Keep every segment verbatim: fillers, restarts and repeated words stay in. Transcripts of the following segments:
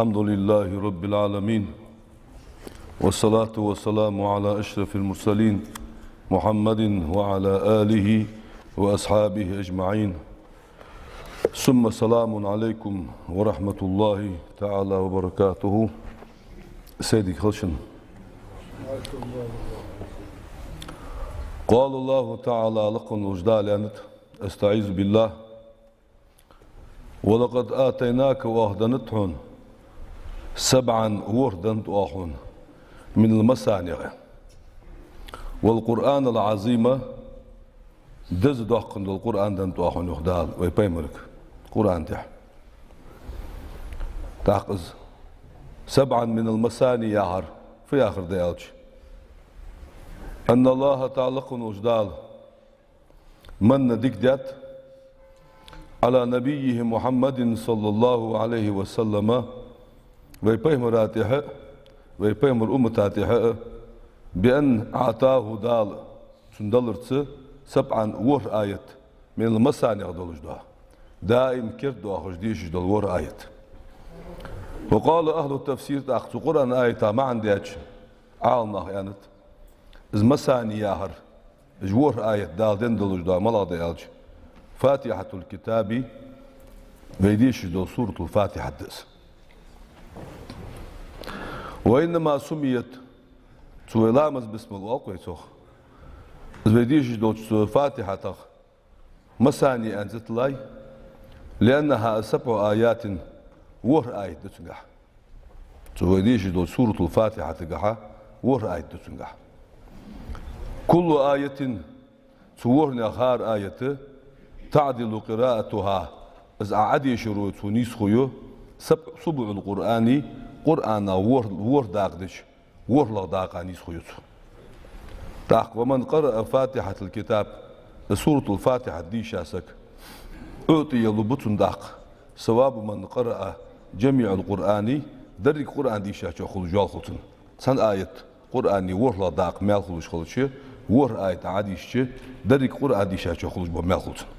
الحمد لله رب العالمين، والصلاة والسلام على أشرف المرسلين محمد وعلى آله وأصحابه أجمعين. ثم السلام عليكم ورحمة الله تعالى وبركاته. Сайре дика хийла шун. قال الله تعالى, лакха волча Дала аьннад: أستعيذ بالله. ولقد آتيناك, оаха деннад хьона, سبعا, ворхӀ деннад оаха хьона, من المثاني, والقرآن العظيم, деза доаккхаш дола Къуръан деннад оаха хьона, йоах Дала вай пайхамарга Къуръан тӀа. ТӀаккха из سبعا من المثاني яхар фу яхар да аьлча, أن الله تعالى, лакха волча Дала, من, дика даьд, على نبيه محمد صلى الله عليه وسلم, вай пайхамара тӀа а, вай пайхамара уммата тӀа а, بأن أعطاه, Дала цунна даларца, سبعا, ворхӀ аят, من المثاني долаш да. Даим керда доахаш дешаш дола ворхӀ аят. وقال أهل التفسير, тӀаккха цу Къуръан аята маӀан деча Ӏаламнаха аьннад: из مثاني яхар, из ворхӀ аят Дала денна долаш да малагӀа да аьлча, فاتحة الكتاب, вай дешаш дола سورة الفاتحة да из. وإنما سميت, цу вай ламаз бисмилла оал-кх вай цох, из вай дешаш долча цу Фатихьатах مثاني аьнна цӀи тиллай, لأنها سبع آيات, ворхӀ аят да цунгахь. Цу вай дешаш долча سورة الفاتحة тӀагахьа ворхӀ аят да цунгахь. كل آية, цу ворхӀанех хӀара аят, تعدل قراءتها, из Ӏа Ӏодешаро цо нийсхо я, سبع, سبع القرآن, Къуръана ворхӀ, ворхӀ дакъа деча ворхӀлагӀа дакъа нийсхо я цо. ТӀаккха ومن قرأ فاتحة الكتاب, из سورة الفاتحة дийша саг, أعطي, лургба цунна тӀаккха, ثواب من قرأ جميع القرآن, деррига Къуръан дийшачох хулаш йола хул цунна. Цхьан аят Къуръана ворхӀлагӀа дакъа маьл хулаш хилча, ворхӀ аят Ӏодийшача, деррига Къуръан дийшачох хулаш бола маьл хул цунна.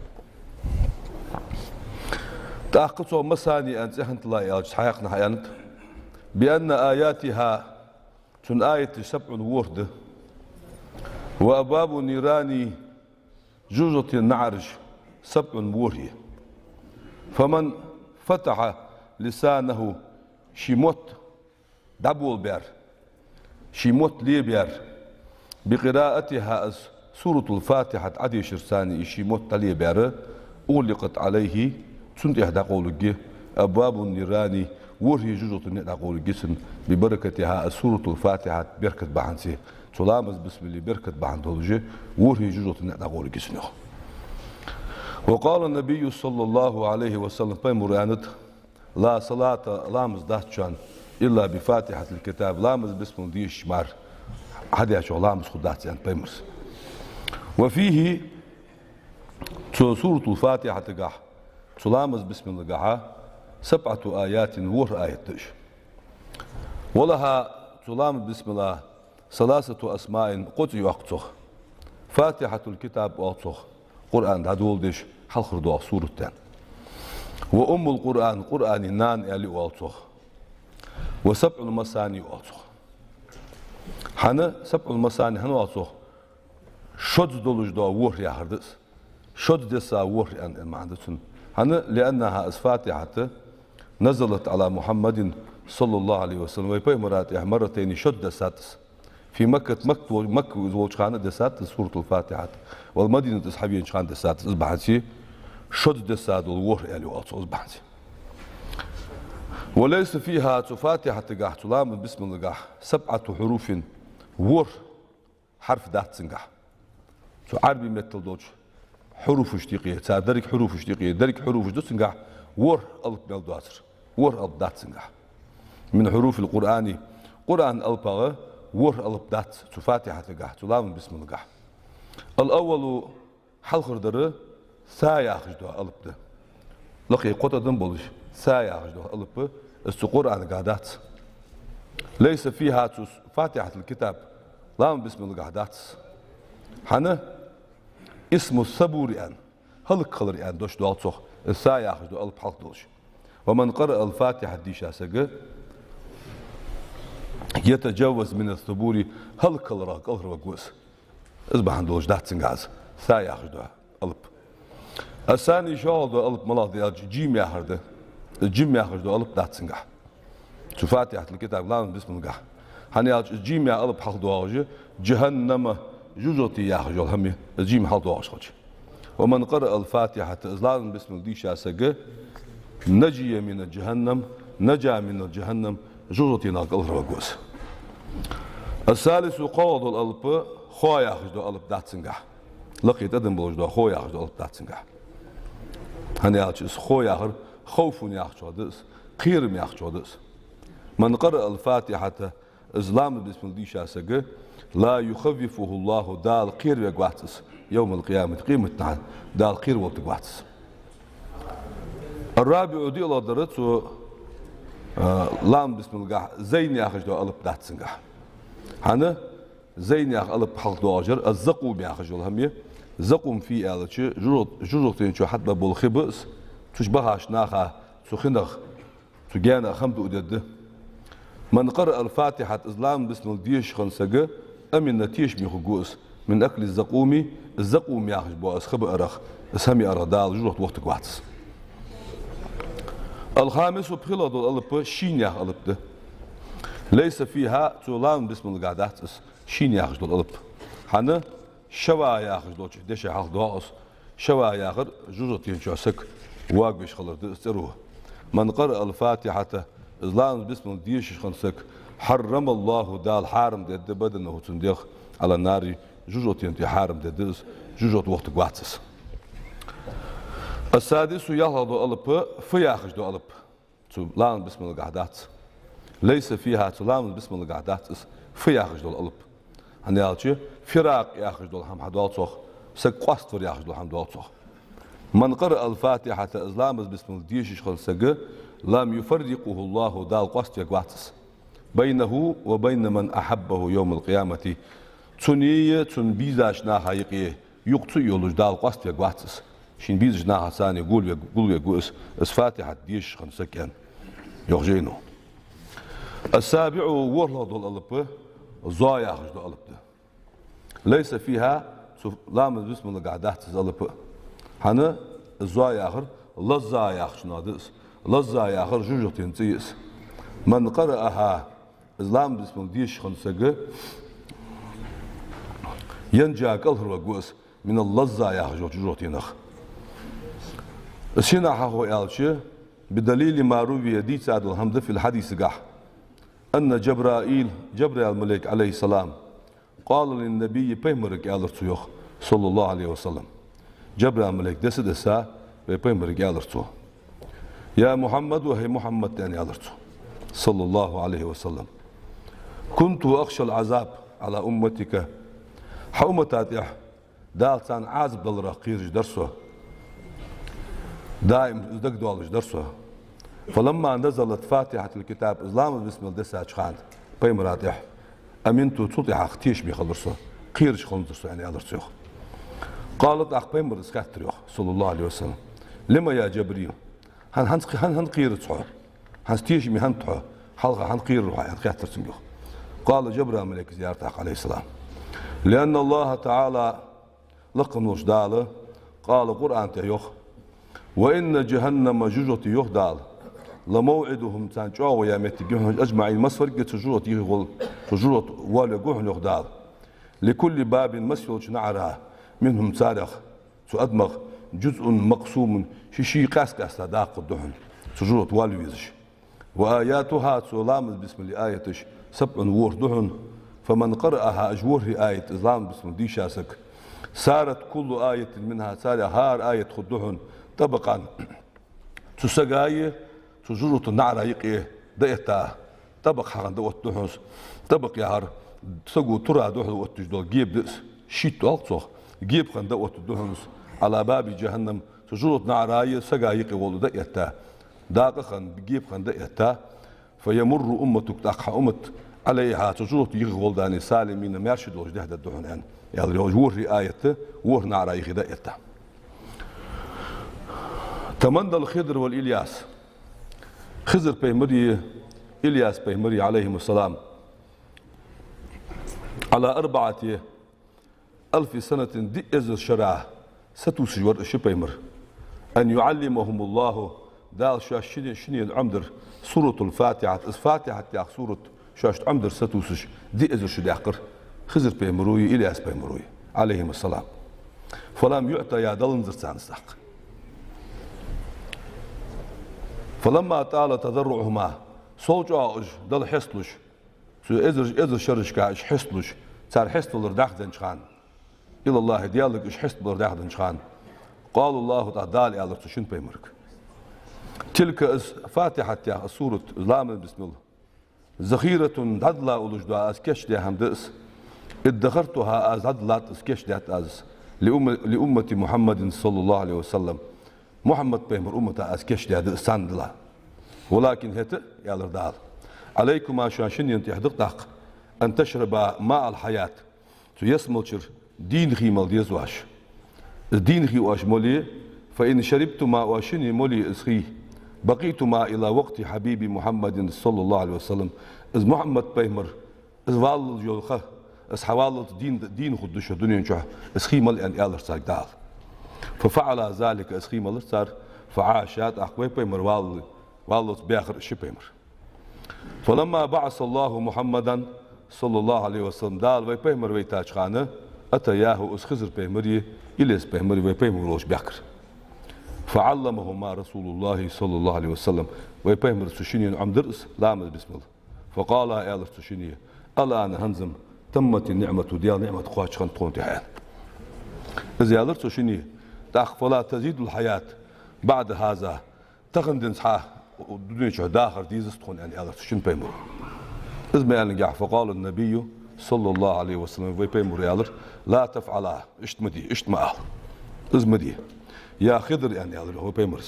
ТӀаккха цох مثاني аьнна цӀи хӀана тиллай аьлча, цхьабакъда наха аьннад: بأن آياتها, цун аяташ سبع, ворхӀ да. وأبواب النيران, жожагӀатен наӀараш سبع, ворхӀ я. فمن فتح لسانه, ший мотт дӀаболабаьр, ший мотт лебаьр, بقراءتها, из سورة الفاتحة Ӏодешарца из ший мотт дӀалебаьр, أغلقت عليه, цунна тӀехьа дӀакъовларгья أبواب النيران, ворхӀе жожагӀатен наӀар дӀакъовларгья цунна, ببركتها, из سورة الفاتحة беркат бахьанца, цу ламаз бисмиллай беркат бахьан долаш, ворхӀе жожагӀатен наӀар дӀакъовларгья цунна, йоах. وقال النبي صلى الله عليه وسلم, пайхамара аьннад: لا صلاة, ламаз дац шоана, إلا بفاتحة الكتاب, ламаз бисмилла дешаш мара хьадечох ламаз хургдац, аьннад пайхамара. وفيه, цу سورة الفاتحة тӀагахьа, цу ламаз бисмиллагахьа, سبعة آيات, ворхӀ аят да уж. ولها, цу ламаз бисмиллах, ثلاثة أسماء, кхо цӀи йоаккх цох. فاتحة الكتاب оал цох, Къуръан дӀадоладеш, хьалхара доагӀа сурат да. وأم القرآن, Къуръана нана аьле оал цох. وسبع المثاني оал цох. ХӀана سبع المثاني хӀана оал цох? Шозза долаш дола ворхӀ яхар да из. Шозза деса ворхӀ аьнна, аьнна маӀан да цун. ХӀана? لأنها, из Фатихьат, نزلت على محمد صلى الله عليه وسلم, вай пайхамара тӀа مرتين, шозза дессад из. في مكة, Макка, Макка из волча хана дессад из سورة الفاتحة, والمدينة, из хьавенача хана дессад из, из бахьанца шозза деса дола ворхӀ аьле оал цох, из бахьанца. وليس فيها, цу Фатихьатагахь, цу ламаз бисмиллагахь, سبعة حروف, ворхӀ хьарф дац цунгахь. Цу Ӏарбий меттала долча хьуруфашта юкъе, цар деррига хьуруфашта юкъе, деррига хьуруфаш да цунгахь, ворхӀ алап мел доацар, ворхӀ алап дац цунгахь. من حروف القرآن, Къуръана алапех ворхӀ алап дац цу Фатихьатагахь, цу ламаз бисмиллагахь. الأول, хьалхара дар, са яхаш дола алап да. Лакхе кхо тӀадам болаш, са яхаш дола алап, из цу Къуръанагахь дац. ليس فيها, цу Фатихьатул-Китаб, ламаз бисмиллагахь дац. ХӀана? اسم الصبور аьнна, хӀалакхилар аьнна дош доагӀа цох, из са яхаш дола алап хьалха долаш. فمن قرأ الفاتحة дийша саг, يتجوز من الثبور, хӀалакаларах кӀалхарваргва из. Из бахьан долаш дац цунга из са яхаш дола алап. الثاني, шоллагӀа дола алап малагӀа да аьлча, джим яхар да. Джим яхаш дола алап дац цунга. Цу Фатихьатул-китаб, ламаз бисмиллагӀа. ХӀана аьлча, из джим яха алап хьалхадоагӀаш я, джахӀаннама, жожагӀате яхаш йола хӀама я, из джим хьалхадоагӀаш хилча. ومن قرأ الفاتحة, из ламаз бисмилла дийша саг, نجي من جهنم, نجا من جهنم, жожагӀатенах кӀалхарваргва из. الثالث, кхоалагӀа дола алап, хо яхаш дола алап дац цунга. Лакхе тӀадам болаш дола хо яхаш дола алап дац цунга. ХӀана аьлча, из хо яхар хавфун яхачох да из, кхерам яхачох да из. من قرأ الفاتحة, из ламаз бисмилла дийша саг, لا يخوفه الله, Дала кхеравергвац из, يوم القيامة, къематдийнахьа Дала кхераволийтаргвац из. الرابع, диълагӀа дар цу, а, ламаз бисмиллагӀа, зайн яхаш дола алап дац цунга. ХӀана? Зайн яха алап хьалхадоагӀаш яр, الزقوم яхаш йола хӀама я. Закъум фу я аьлча, жожагӀ-, жожагӀатен чу хьатӀабаь бола хи ба из, цу чу бахача наха цу хинах, цу гаьнах хӀама дуадергда. من قرأ الفاتحة, из ламаз бисмилла дешаш хинна саг, أمن, тешаме хургва из, من أكل الزقوم, из закъум яхаш бола из хи баарах, из хӀама яарах Дала жожагӀате вохийтаргвац из. الخامس, пхелагӀа дола алап шин яха алап да. ليس فيها, цу ламаз бисмиллагӀа дац из, шин яхаш дола алап. ХӀана? Шава яхаш долча дешах хьалхадоагӀа из. Шава яхар жожагӀатен чу саг воагавеш хилар да из цӀерагӀа. من قرأ الفاتحة, из ламаз бисмилла дешаш хинна саг, حرم الله, Дала хьарам дергда, بدنه, цун дегӀ, على النار, жожагӀатен тӀа хьарам дергда из, жожагӀате вохийтаргвац из. السادس, ялхлагӀа дола алап, ф яхаш дола алап. Цу ламаз бисмиллагӀа дац. ليس فيها, цу ламаз бисмиллагӀа дац из, ф яхаш дола алап. ХӀана аьлча, фиракъ яхаш дола хӀама хьадоал цох, саг къоаставар яхаш дола хӀама доал цох. من قرأ الفاتحة, из ламаз бисмилла дешаш хинна саг, لم يفرقه الله, Дала къоаставергвац из, بينه وبين من أحبه يوم القيامة, цуннеи цунна безача наха юкъе юкъе цу йолаш Дала къоаставергвац из. Шийна безача нахаца цхьана гулве-, гулвергва из, из Фатихьат дешаш хинна саг, аьнна, йоах жайно. السابع, ворхӀлагӀа дола алап, зо яхаш дола алап да. ليس فيها, цу ламаз бисмиллагӀа дац из алап. ХӀана? Зо яхар лазза яхачох да из. Лазза яхар жожагӀатен цӀи я из. من قرأها, из ламаз бисмилла дешаш хинна саг, ينجا, кӀалхарваргва из, من اللذة яхаш йолча жожагӀатенах. Из хӀана хьахов аьлча, بدليل ما روي, дийца дола хӀама да في الحديث гахь. أن جبرائيل, Жабраил малейк, عليه السلام, قال للنبي, пайхамарга аьлар цо, йоах, صلى الله عليه وسلم. Жабраил малейк деса-деса, вай пайхамарга аьлар цо: يا محمد, хӀай Мухьаммад, аьнна, аьлар цо, صلى الله عليه وسلم, كنت أخشى العذاب على أمتك. Хьа уммата тӀа Дала царна Ӏазап даларах кхераш дар со. Даим из дагадоалаш дар со. فلما نزلت فاتحة الكتاب, из ламаз бисмилла дессача хана пайхамара тӀа, أمنت, цул тӀехьагӀа тешаме хилар со, кхераш хиннзар со, аьнна, аьлар цо, йоах. قال, тӀаккха пайхамара из хаьттар, йоах, صلى الله عليه وسلم: لم يا جبريل؟ ХӀан-, хӀанз, хӀан-, хӀана кхерац хьо? ХӀанз тешаме хӀана да хьо? Хьалха хӀана кхерар хьо, аьнна, хаьттар цунга, йоах. قال, Жабраил малейка аьлар тӀаккха, عليه السلام: لأن الله تعالى, лакха волча Дала, قال, Къуръан тӀа йоах: وإن جهنم, жожагӀате, йоах Дала, لموعدهم, царна чӀоагӀо яь моттиг я хьона, أجمعين, массаварга а цу жожагӀате юхе гӀолла, цу жожагӀате воалавергва хьона, йоах Дала. لكل باب, массайолча наӀара, منهم, царех, цу адамех, جزء مقسوم, ший-ший къаьст-къаьста дакъа да хьона, цу жожагӀате воалаве везаш. وآياتها, цу ламаз бисмиллахӀа аяташ, سبع, ворхӀ да хьона. فمن قرأها, уж ворхӀе аят, из ламаз бисмилла дийша саг, صارت كل آية منها, царех хӀара аят хургда хьона, طبقا, цу сагаи цу жожагӀатен наӀараи юкъе дӀаэтта, тӀабакъ хьахинна дӀаоттаргда хьона из. ТӀабакъ яхар саго тура духьал отташ дола геба да из, шийтта оал цох, геба хинна дӀаоттаргда хьона из, على باب جهنم, цу жожагӀатен наӀараи сагаи юкъе гӀолла дӀаэтта, дакъа хинна, геба хинна дӀаэтта, فيمر أمتك, тӀаккха хьа уммат, عليها, цу жожагӀате юхе гӀолла дани, سالمين, маьрша долаш дехьадаргда хьона, аьнна, аьлар, йоах, уж ворхӀе аят, ворхӀ наӀара юхе дӀаэтта. تمنى الخضر والإلياس. Хизр-пайхамари Ильяс-пайхамари, عليهم السلام, على أربعة ألف سنة, диъ эзар шера сатувсаш вар уж, ши пайхамар. أن يعلمهم الله, Дала шоашта шинне, шинне Ӏомадаьр, سورة الفاتحة, из Фатихьат яха сурат шоашта Ӏомадаьр сатувсаш, диъ эзар шу даьккхар Хизр-пайхамари Ильяс-пайхамари, عليهم السلام. فلم يعطيا, даланзар царна из тӀаккха. فلما طال تضرعهما, сел чӀоагӀа уж Далла хьесталуш, цу эзар, эзар шерашка уж хьесталуш, цар хьеставалар дӀахьаденнача хана, إلى الله, Даьлага уж хьеставалар дӀахьаденнача хана, قال الله, тӀаккха Дала аьлар цу шин пайхамарга: تلك, из Фатихьат яха сурат, из ламаз бисмилла, ذخيرة, дӀадала уллаш дола, аз кийчдаь хӀама да из, ادخرتها, аз дӀадалад из, кийчдаьд аз из, لأم-, لأمة محمد صلى الله عليه وسلم, Мухьаммад-пайхамара уммата аз кийчдаьд из царна дала. ولكن, хӀаьта а, аьлар Дала, عليكما, шоана шиннена тӀехьа да тӀаккха, أن تشربا ماء الحياة, цу ялсмалчура дийна хий мала деза оаш. Из дийна хий оаш мале, فإن شربتما, оаш шинне мале из хий, بقيتما إلى وقت حبيب محمد صلى الله عليه وسلم, из Мухьаммад-пайхамар, из валлалца йола ха, из хьаваллалца дийна, дийна хургда шо дунен чу, из хий мала, аьнна, аьлар царга Дала. ففعلا ذلك, из хий малар цар, فعاشا, тӀаккха вай пайхамар валлал-, валлалца баьхар уж, ши пайхамар. فلما بعث الله محمدا صلى الله عليه وسلم, Дала вай пайхамар вайтача хана, أتياه, из Хизр-пайхамари Ильяс-пайхамари вай пайхамар волча баьхкар. فعلمهما رسول الله صلى الله عليه وسلم, вай пайхамара цу шиннена Ӏомадаьр из ламаз бисмилла. فقالا, аьлар цу шинне: الآن, хӀанз-м, تمت النعمة, Даьла ниӀмат кхоачаш хиннад тхона тӀа, аьнна. Из аьлар цу шинне, тӀаккха: فلا تزيد الحياة بعد هذا, тахан денз хьа дунен чу дахар дезац тхона, аьнна, аьлар цу шин пайхамара. Из ма аьллинге, فقال النبي صلى الله عليه وسلم, вай пайхамара аьлар: لا تفعلا, иштта ма де, иштта ма ала. Из ма де. يا خضر, аьнна, аьлар вай пайхамара.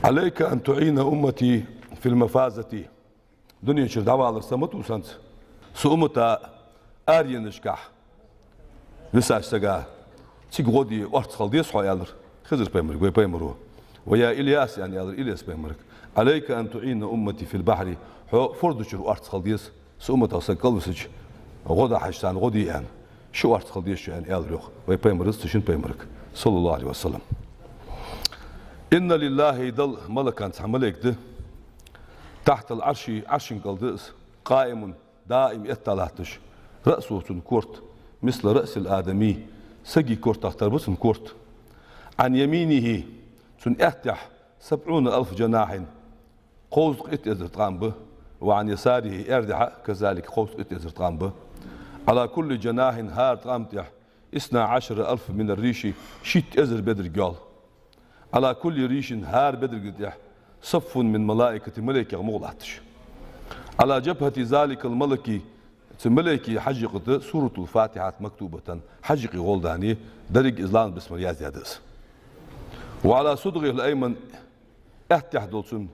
عليك أن تعين أمتي في المفازة. Дунен чура дӀавалар са ма тувсанца, са уммата аренашкахь висача сага цига гӀо де, орцахала деза хьо, аьлар Хизр-пайхамарга вай пайхамара. ويا إلياس, аьнна, аьлар Ильяс-пайхамарга: عليك أن تعين أمتي في البحر. Хьо форда чура орцахала деза, са умматах саг кӀалвисача, гӀо дахьаш царна гӀо де, аьнна. Ши орцахала деза шо, аьнна, аьлар йоах вай пайхамара цу шин пайхамарга, صلى الله عليه وسلم. إن لله, Далла, ملكا, цхьа малейк да, تحت العرش, Ӏаршан кӀал да из, قائم, даим этта латташ, رأسه, цун корта, مثل رأس الآدمي, сага кортах тара ба цун корта. عن يمينه, цун аьттехьа, سبعون ألف جناح, кховзткъа итт эзар ткъам ба, وعن يساره, аьрдехьа а, كذلك, кховзткъа итт эзар ткъам ба. على كل جناح, хӀара ткъам тӀехьа, اثنا عشر ألف من الريش, шийтта эзар бедарг йола. على كل ريش, хӀара бедарга тӀехьа, صف من الملائكة, малейкех мугӀ латташ. على جبهة ذلك الملك, цу малейка хьажкъа тӀа, سورة الفاتحة مكتوبة, хьажкъа гӀолла даьнна, деррига из ламаз бисмилла яздаь да из. وعلى صدغه الأيمن, аьттехьа дола цун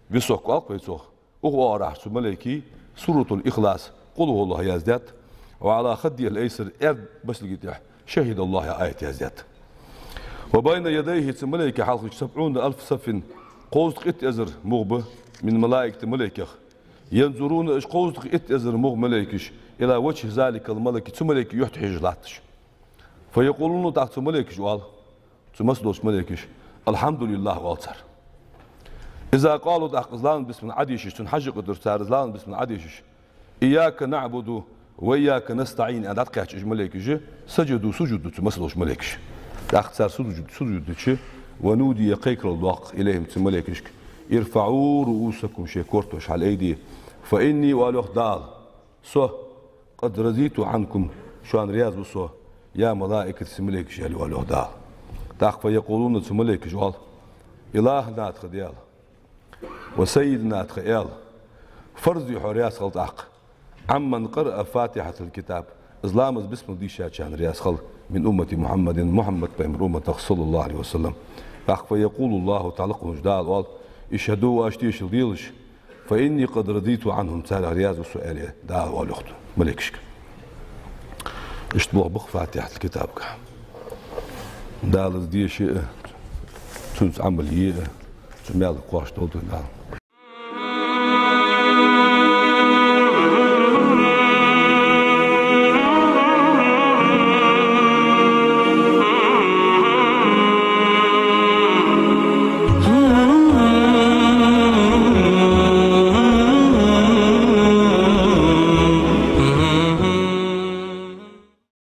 висок оал-кх вай цох, укх оагӀорахьа цу малейка سورة الإخلاص, قل هو الله яздаьд, وعلى خده الأيسر, аьрда басилга тӀехьа شهد الله аят яздаьд. وبين يديه, цу малейка хьалхашка, سبعون ألف صف, кховзткъа итт эзар мугӀ ба, من الملائكة, малейкех. ينظرون, уж кховзткъа итт эзар мугӀ малейкаш, إلى وجه ذلك الملك, цу малейка юхьтӀа хьежаш латташ. فيقولون, тӀаккха цу малейкаша оал, цу массадолча малейкаша: الحمد لله, оал цар. إذا قالوا, тӀаккха из ламаз бисмилла Ӏодешаш, цун хьажкъа тӀара цар из ламаз бисмилла Ӏодешаш: إياك نعبد وإياك نستعين, аьнна дӀатӀакхаьчача уж малейкаша, سجدوا, сужуд ду цу массадолча малейкаша. ТӀаккха цар сужуд, сужуд дича, ونودي, кхайкарал доаккх, إليهم, цу малейкашка: ارفعوا رؤوسكم, шоай кортош хьалъайде, فإني, оал йоах Дала, со, قد رضيت عنكم, шоана раьза ва со, يا ملائكتي, са малейкаш, аьле, оал йоах Дала. ТӀаккха فيقولون, цу малейкаша оал: إلهنا, тха Даьла, وسيدنا, тха Эла, فارض, хьо раьза хила тӀаккха, عمن قرأ فاتحة الكتاب, из ламаз бисмилла дийшачарна раьза хила, من أمة محمد, Мухьаммад-пайхамара умматах, صلى الله عليه وسلم. ТӀаккха فيقول الله, тӀаккха лакхвеннача Дала оал: اشهدوا, оаш тешал делаш, فإني قد رضيت عنهم, царех раьза ва со, аьле, Дала оал йоах малейкашка. Иштта болх ба-кх Фатихьатул-китабага. Дала из деша а, цунца Ӏамал е а, цун маьл кхоачаш долда вай Дала.